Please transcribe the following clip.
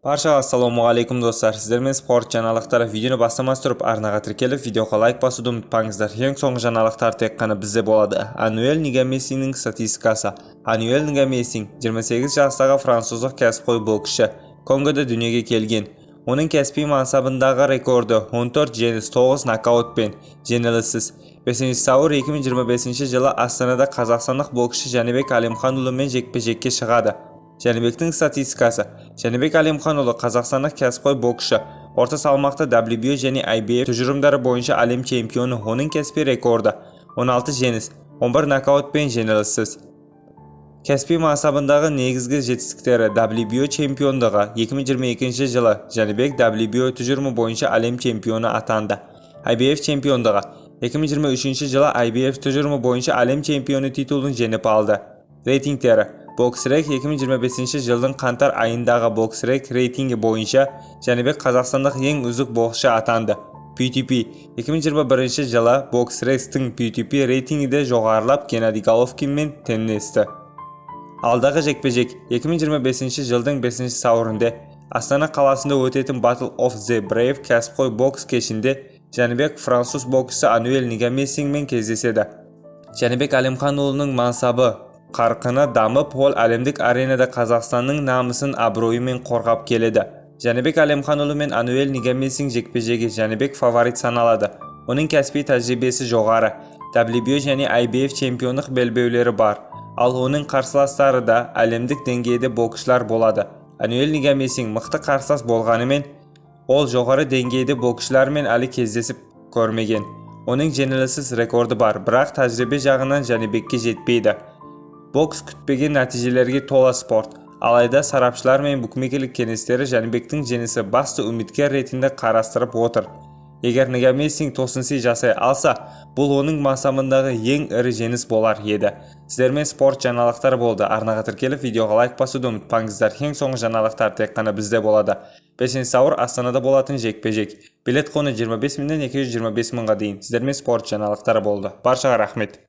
Баршаға ассалаумағалейкум, достар! Сіздермен спорт жаңалықтары. Видеоны бастамас тұрып, арнаға тіркеліп, видеоға лайк басуды ұмытпаңыздар. Ең соңғы жаңалықтар тек қана бізде болады. Ануэль Нгамесингнің статистикасы. Ануэль Нгамесинг 28 жастағы француздық кәсіпқой боксшы, Конгода дүниеге келген. Оның кәсіби мансабындағы рекорды 14 жеңіс, 9 нокаутпен жеңіліссіз. 5 сәуір 2025 жылы Астанада қазақстандық боксшы Жәнібек Әлімханұлымен жекпе-жекке шығады. Жәнібектің статистикасы. Жәнібек Әлімханұлы – қазақстандық кәсіпқой боксшы, орта салмақта WBO және IBF тұжырымдары бойынша әлем чемпионы. Оның кәсіби рекорды 16 жеңіс, 11 нокаутпен жеңіліссіз. Кәсіби мансабындағы негізгі жетістіктері: WBO чемпиондығы. 2022 жылы Жәнібек WBO тұжырымы бойынша әлем чемпионы атанды. IBF чемпиондығы. 2023 жылы IBF тұжырымы бойынша әлем чемпионы титулын жеңіп алды. Рейтингтері: BoxRec. 2025 жылдың қаңтар айындағы BoxRec рейтингі бойынша Жәнібек қазақстандық ең үздік боксшы атанды. PTP. 2021 жылы BoxRec-тің PTP рейтингі де жоғарылап, Геннадий Головкинмен теңдесті. Алдағы жекпе-жек. 2025 жылдың 5 сәуірінде Астана қаласында өтетін Battle of the Brave кәсіпқой бокс кешінде Жәнібек француз боксшысы Ануэль Нгамесингмен кездеседі. Жәнібек Әлімханұлының мансабы қарқыны дамып, ол әлемдік аренада Қазақстанның намысын абыроймен қорғап келеді. Жәнібек Әлімханұлы мен Ануэль Нгамесинг жекпе-жегі: Жәнібек фаворит саналады. Оның кәсіби тәжірибесі жоғары, WBO және IBF чемпиондық белбеулері бар. Ал оның қарсыластары да әлемдік деңгейде боксшылар болады. Ануэль Нгамесинг мықты қарсылас болғанымен, ол жоғары деңгейде боксшылармен әлі кездесіп көрмеген. Оның жеңіліссіз рекорды бар, бірақ тәжірибе жағынан Жәнібекке жетпейді. Бокс – күтпеген нәтижелерге тола спорт. Алайда сарапшылар мен букмекерлік кеңестері Жәнібектің жеңісі басты үміткер ретінде қарастырып отыр. Егер Нгамесинг тосынсый жасай алса, бұл оның мансабындағы ең ірі жеңіс болар еді. Сіздермен спорт жаңалықтары болды. Арнаға тіркеліп, видеоға лайк басуды ұмытпаңыздар. Ең соңғы жаңалықтар тек қана бізде болады. 5 сәуір, Астанада болатын жекпе-жек. Билет құны 25 мыңнан 225 мыңға дейін. Сіздермен спорт жаңалықтары болды. Баршаға рахмет.